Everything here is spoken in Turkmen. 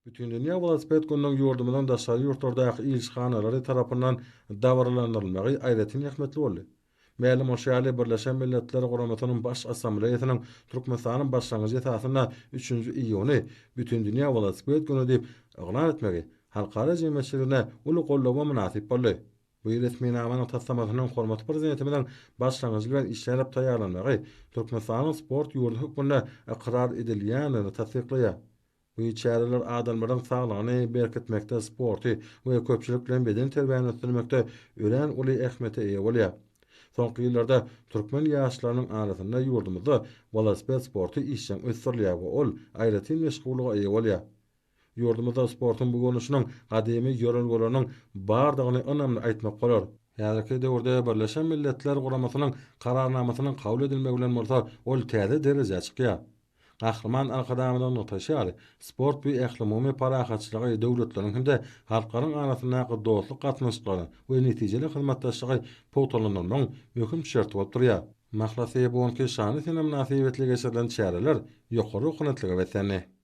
Bütindünýä welosiped gününiň ýurdumyzyň daşary ýurtlardaky ilçihanalary tarapyndan dabaralandyrylmagy aýratyn ähmiýetli boldy. Mälim bolşy ýaly, Birleşen Milletler Guramasynyň Baş Assambleýasynyň Türkmenistanyň başlangyjy esasynda üçünji iýuny Bütindünýä welosiped güni diýip yglan etmegi halkara jemgyýetçiliginde uly goldawa mynasyp boldy. Bu resminamanyň taslamasynyň hormatly Prezidentimiziň başlangyjy bilen işlenip taýýarlanmagy Türkmenistanyň sport ýurdy hökmünde ykrar edilýändigini tassyklaýar. Bu çäreler adamlaryň saglygyny berkitmekde sporty we köpçülik bilen bedenterbiýäni ösdürmekde örän uly ähmiýete eýe bolýar. Soňky ýyllarda türkmen ýaşlarynyň arasynda ýurdumyzda welosiped sporty işjeň ösdürilýär we ol aýratyn meşhurlyga eýe bolýar. Ýurdumyzda sportuň bu görnüşiniň gadymy ýörelgeleriniň bardygyny ynamly aýtmak bolar. Häzirki döwürde Birleşen Milletler Guramasynyň Kararnamasynyň kabul edilmegi bilen bolsa ol täze derejä çykýar. Gahryman Arkadagymyzyň nygtaýşy ýaly, sport bu ählumumy parahatçylygy, döwletleriň hem-de halklaryň arasyndaky dostluk gatnaşyklaryny we netijeli hyzmatdaşlygy pugtalandyrmagyň möhüm şerti bolup durýar. Mahlasy, bu günki şanly sene mynasybetli geçirilen çäreler ýokary ruhubelentlige beslendi.